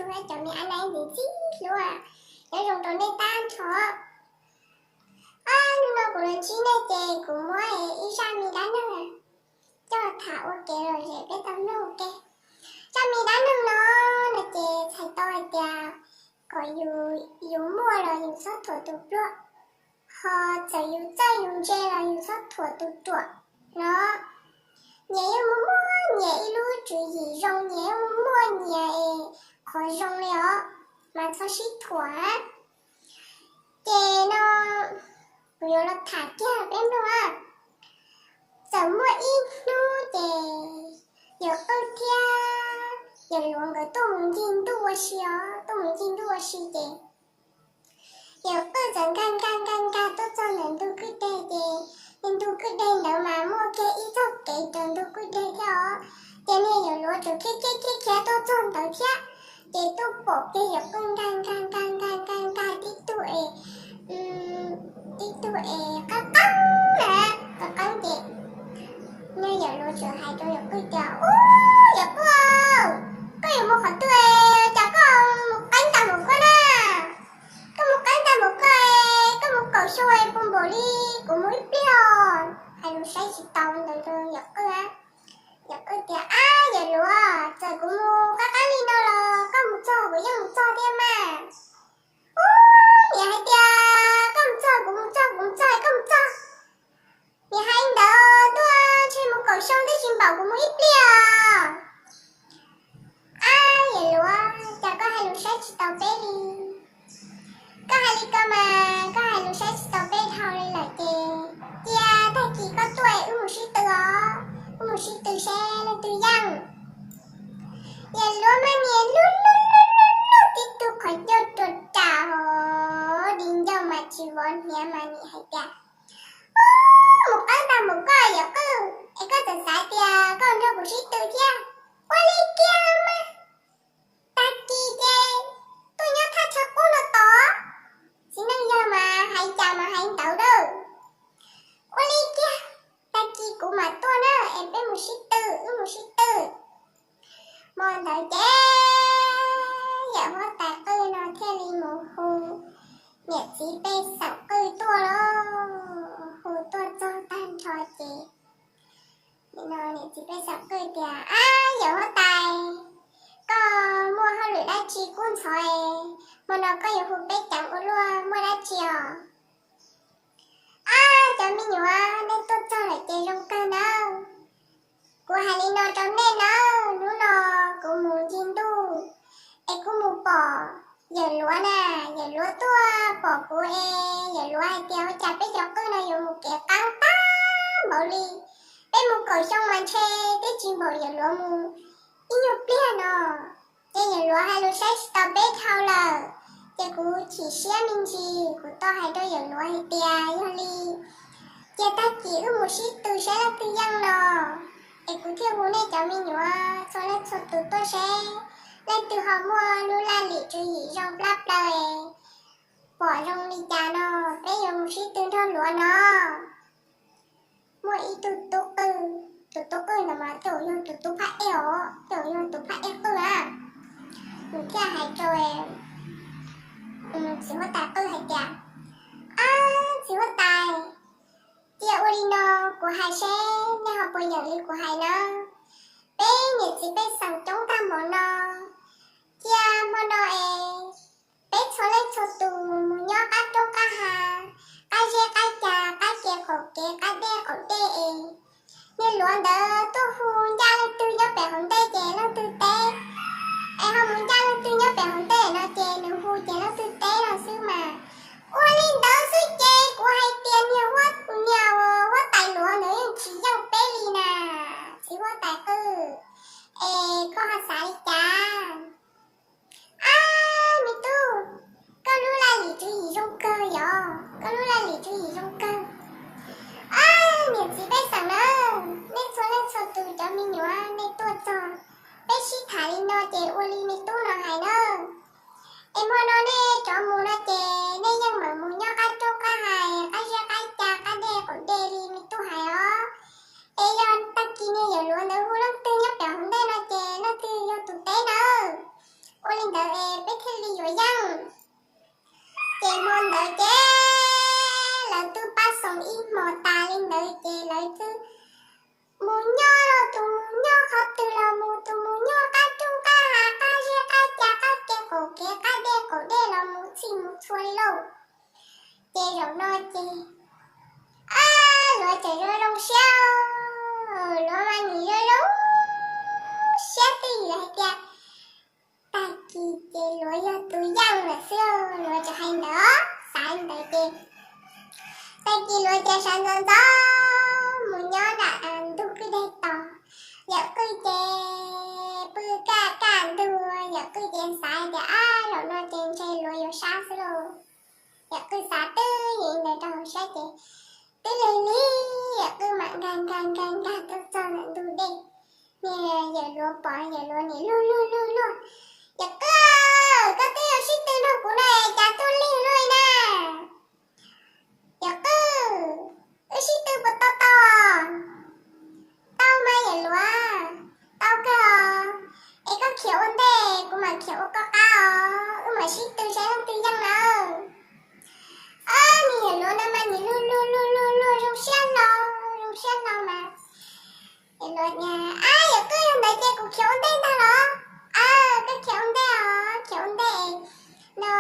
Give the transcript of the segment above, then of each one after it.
Ua cov me ab nai ntxim ntxim hlub, nyob zoo rau nej tag nrho. Hnub no kuv los ntsib nej ces kuv muab ib zaj me dab neeg coj tham ua kev lom zem peb tau mloog ua ke. Zaj me dab neeg no, no ces txhais tau hais tias kom yus, yus muaj los yus txhob thuam tus pluag, ho txawm yus txawj yus ntse los yus txhob thuam tus ruam no. Nyias yeej muaj muaj nyias ib lub tswv yim zoo, nyias yeej muaj muaj nyias qhov zoo li os, mas txhob sib thuam. Ces no kuv yuav los tham kiag peb mloog. Txawm muaj ib hnub ces yawm qwj thiab yawm luav nkawd tuaj mus ncig ntuj ua si os, tuaj mus ncig ntuj ua si ces yawm qwj txawm nkag nkag nkag nkag tuaj txog ntawm ntug kwj deg ces, niag ntug kwj deg ntawd mas muaj kiag ib txoj kev rau ntug kwj deg thiab os. Ces niag yawm luav txawm khiav khiav khiav khiav tuaj txog ntawd thiab, ces tuaj pom kiag yawm qwj nkag nkag nkag nkag nkag nkag tib tug es, tib tug es qeeb qeeb na, qeeb qeeb ces niag yawm luav txawm hais rau yawm qwj tias, Ub, yawm qwj, koj yuav mus qhov twg es cas koj mus qeeb tag npaum koj na? Koj mus qeeb tag npaum koj, koj mus kaum xyoo es puas npaum li kuv mus ib pliag os? Hais lus saib tsis taus ntawd rau yawm qwj. Yawm qwj tias, Ab, yawm luav, txawm kuv mus qab qab li no los koj mus txog kuv yeej mus txog thiab mas. Ub, niam hais tias koj mus txog kuv mus txog, kuv mus txog koj mus txog. Niam hais ntawd tuaj ntshe mus kaum xyoo twb tsis npaum kuv mus ib pliag. Ab, yawm luav, cas koj hais lus saib tsis taus peb li? Koj hais li ko mas koj hais lus saib tsis taus peb dhau li lawm ces cia tag kis koj tuaj wb mus sib tw os, wb mus sib tw seb leej twg yeej. Yawm luav mas niam lub lub lub lub lub tib tug qhov ncauj rua ras hos di ncauj mas tsis vov hniav mas niam hais tias, Ub, mus qeeb tag npaum koj yawm qwj es koj txawm xav tias koj nrog kuv sib tw thiab. Ua li kiag mas, tag kis ces tuaj nyob thaj chaw qub no tos. Txiv neej yawg mas hais cas mas hais ntawd dawb. Ua li kiag, tag kis kuv mam tuaj na es peb mus sib tw, wb mus sib tw. Hmo ntawd ces yawm huab tais qwj no thiaj li mus hu niam txiv pej xeem qwj tuaj lauj. Hu tuaj txog tag nrho ces niam txiv pej xeem qwj tias, Ab, yawm huab tais, koj muaj hauj lwm dab tsi kub ntxhov es hmo no koj yuav hu peb ceev ua luaj muaj dab tsi os? Ab, cov me nyuam, nej tuaj txog lawm ces zoo kawg nawb. Kuv hais li no rau nej nawb, hnub no kuv mus ncig ntuj es kuv mus pom yawm luav na, yawm luav tuaj pom kuv es yawm luav hais tias ua cas peb cov qwj no yuav mus kev qeeb tag npaum li, peb mus kaum xyoo mas ntshe twb tsis npaum yawm luav mus ib nyuag pliag no. Ces yawm luav hais lus saib tsis taus peb dhau lawm, ces kuv chim siab me ntsis, kuv tau hais rau yawm luav hais tias yog li ces tag kis wb mus sib tw seb leej twg yeej no, es kuv thiaj hu nej cov me nyuam txhua leej txhua tus tuaj seb leej twg ho muaj lub laj lim tswv yim zoo plab plaws, pom zoo li cas no, peb yuav mus sib tw nrog luav no. Muaj ib tug tub qwj, tus tub qwj ntawd mas tej zaum yog tus tub phab ej os, tej zaum yog tus phab ej qwj na. Nws thiaj hais rau txiv huab tais qwj hais tias, Ab, txiv huab tais, cia ua li no, kuv hais seb nej ho puas yeem li kuv hais na. Peb niam txiv pej xeem coob tag npaum no, cia hmo no es peb txhua leej txhua tus mus nyob qab roob qab hav, qab zeb qab cav, qab kev qaum kev, qab dej qaum dej es niag luav ntawd tuaj hu ncaj leej twg nyob pem hauv ntej ces leej twg teb, es ho mus ncaj leej twg nyob pem hauv ntej no ces nws hu ces leej twg teb no xwb mas. Ua li ntawd xwb ces kuv hais tias niag huab, niag huab tais luav ntawd yeej tsis yeej peb li na, txiv huab tais qwj, es koj ho xav li cas? Ab, me tub, koj lub laj lim tswv yim zoo kawg yom, koj lub laj lim tswv yim zoo kawg. Ab, niam txiv pej xeem na, nej txhua leej txhua tus cov me nyuam nej tuaj txog, peb sib tham li no ces ua li me tub no hais na. Es hmo no nej rov mus no ces nej yeej meem mus nyob qab roob qab hav, qab zeb qab cav, qab dej qaum dej li me tub hais os. Es yog tag kis niag yawm luav ntawd hu leej twg nyob pem hauv ntej no ces leej twg yog tus teb nawb. Ua li ntawd Yeej. Ces hmo ntawd ces lawv twb pab xoom ib hmos tas li ntawd ces lawv twb mus nyob, tus mus nyob qhov twg los mus, tus mus nyob qab rooj qab hav, qab zeb qab ca, qab kev qaum kev, qab dej qaum dej los mus txhij mus txhua li lauj. Ces zaum no ces luav tseem zoo zoo siab, luav mas nim zoo zoo siab twj ywm hais tias tag kis ces luav yog tus yeej lawm xwb, luav tseem hais ntawd, xav li ntawd ces tag kis luav ces sawv ntxov ntxov mus nyob nram ntug kwj deg tos yawm qwj ces pw kaj kaj ntug, yawm qwj ces xav tias ab zaum no ces ntshe luav yuav sab xwb lauj. Yawm qwj xav twj ywm ntawd rau hauv siab ces twb lig lig yawm qwj mam nkag nkag nkag nkag tuaj txog ntawm ntug dej. Niag yawm luav pom yawm luav nim luag luag luag luag, Yawm qwj, koj twb yuav sib tw nrog kuv no es cas tuaj lig luaj li na? Yawm qwj, wb sib tw puas tau tau? Tau mas yawm luav, tau kawg os. Es koj khiav ua ntej kuv mam khiav ua koj qab os, wb mam sib tw saib leej twg yeej nawb. Niag yawm luav no mas nim luag luag luag luag luag zoo siab hlo, zoo siab hlo mas yawm luav, ab yawm qwj, yog ntawd ces kuv khiav ua ntej ntag los? Aw, koj khiav ua ntej os, khiav ua ntej no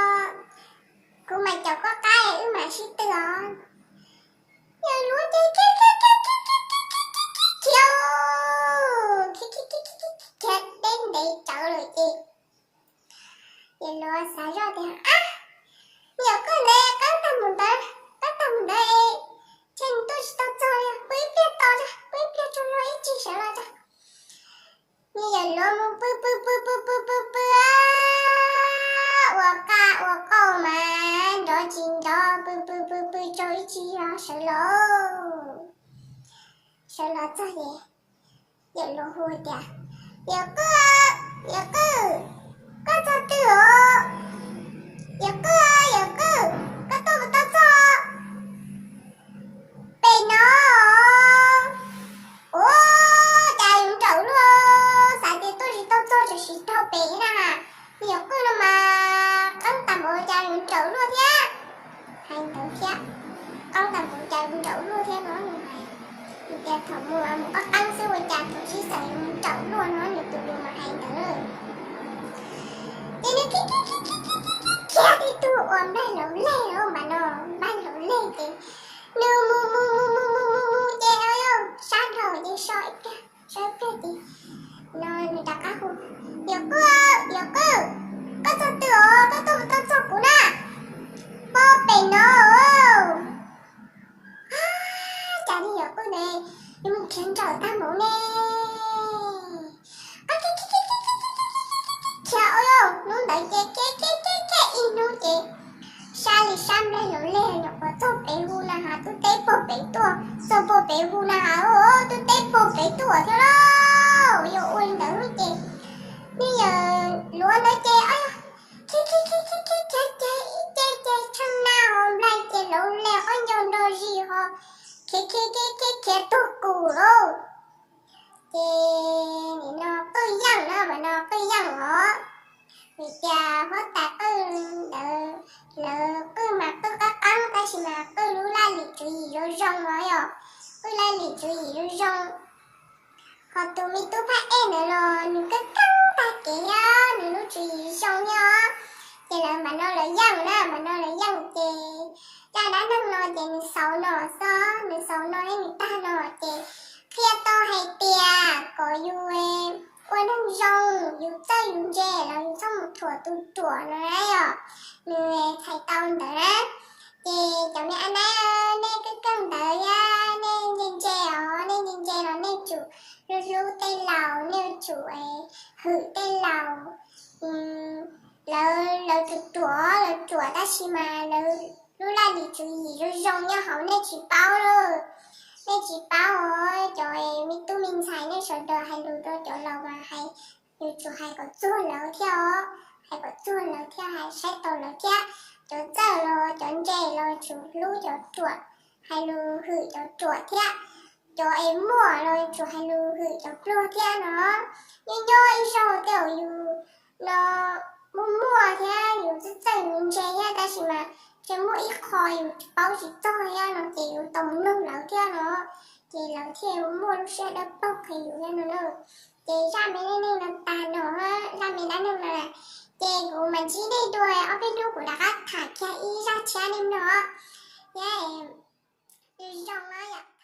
kuv mam caum koj qab wb mam sib tw os. Yawm luav ces khiav khiav khiav khiav khiav khiav khiav khiav khiav khiav khiav khiav khiav khiav khiav deb ntev tsawv lawm ces yawm luav xav zoj tias ab, yawm qwj ntawd qeeb tag mus ntawd, qeeb tag mus ntawd es ntshe nws tuaj tsis tau txog li, pw ib pliag tos tso, pw ib pliag tsaug zog ib tsig sawv los tso. Niag yawm luav mus pw pw pw pw pw pw pw ua qaj ua qauj mas nrov tsis nrov, pw pw pw pw tsaug ib tsig zog sawv los. Sawv los txog ces yawm luav hu tias, Yawm qwj, yawm qwj, koj txog twg os? Yawm qwj, yawm qwj, koj tuaj puas tau txog? Pem no. Ua cas yuav nrawm luaj, xav tias tuaj tsis tau txog, tseem tsis dhau pem na. Yawm qwj no mas qeeb tag npaum cas yuav nrawm luaj thiab. Hais ntawd thiab, qeeb tag npaum cas yuav nrawm luaj thiab no. Hais tias thaum mus mus qeeb qeeb xwb ua cas thaum sib txawm yuav nrawm luaj no, nws tus dua mas hais ntawd. Ces nws khiav khiav khiav khiav khiav khiav khiav tib tug ua nplaig laus leg los mas no, nplaig laus leg ces nws mus mus mus mus mus mus mus ces sab nraud ces so ib pliag, so ib pliag ces no nws rov qab hu, Yawm qwj, yawm qwj, koj txog twg os, koj tuaj puas tau txog kuv na? Pog pem no. Cas niag yawm qwj ntawd yuav mus khiav nrawm tag npaum ne. Khiav, hnub ntawd ces khiav khiav khiav khiav ib hnub ces sab li sab nplaig laus leg, nyuam qhuav txog pem hu na has tub teb pog pem tuaj, txog pog pem hu na has tub teb pog pem tuaj thiab lauj. Yuav ua li ntawd ces niag yawm luav ntawd ces khiav khiav khiav khiav khiav khiav ib ce ces tshee na ho nplaig ces laus leg qhob ncauj nro zis ho khiav khiav khiav khiav khiav tuag kum lauj. Ces nim no qwj yeej na, mas no qwj yeej os. Vim tias huab tais qwj ntawd, lawv qwj mas qwj qab qeeb tab sis mas qwj lub laj lim tswv yim zoo zoo os yom. Qwj laj lim tswv yim zoo zoo. Ho tus me tub phab ej ntawd los nws keej keej tag kev thiab nws lub tswv yim zoo thiab os. Ces lawv mam no lawv yeej na, mam no lawv yeej ces zaj dab neeg no ces nws xaus no xwb, nws xaus no thiab nws tag no ces qhia tau hais tias kom yus ua neeg zoo, yus txawj yus ntse los yus txhob mus thuam tus ruam no na yom. Nws txhais tau ntawd na. Ces cov me ab nab, nej keej keej ntawd thiab nej ntse ntse os, nej ntse ntse los nej tsum hlub hlub tej laus, nej tsum hwm tej laus. Lawv, lawv ruam ruam, lawv ruam tab sis mas lawv lub laj lim tswv yim zoo zoo nyob hauv nej tsis paub lauj. Nej tsis paub os, cov me tub me ntxhais nej sawv daws hais lus rau cov laus mas hais, yuav tsum hais kom txuag lawv thiab os, hais kom txuag lawv thiab, hais saib taus lawv thiab. Cov txawj los cov ntse los tsum hlub cov ruam, hais lus hwm cov ruam thiab. Cov es muaj los tsum hais lus hwm cov pluag thiab no. Nyob nyob ib zaug tej zaum yus no muaj muaj thiab yus txawj txawj yus ntse thiab, tab sis mas tseem muaj ib qho yus paub tsis txog thiab no ces yus tau mus nug lawv thiab no, ces lawv thiaj muaj lub siab dawb paug qhia yus thiab no na. Ces zaj me dab neeg no tas no, zaj me dab neeg no, ces kuv mam ntsib nej dua ob peb hnub kuv rov qab tham kiag ib zaj tshiab li no thiab. Zoo na yom.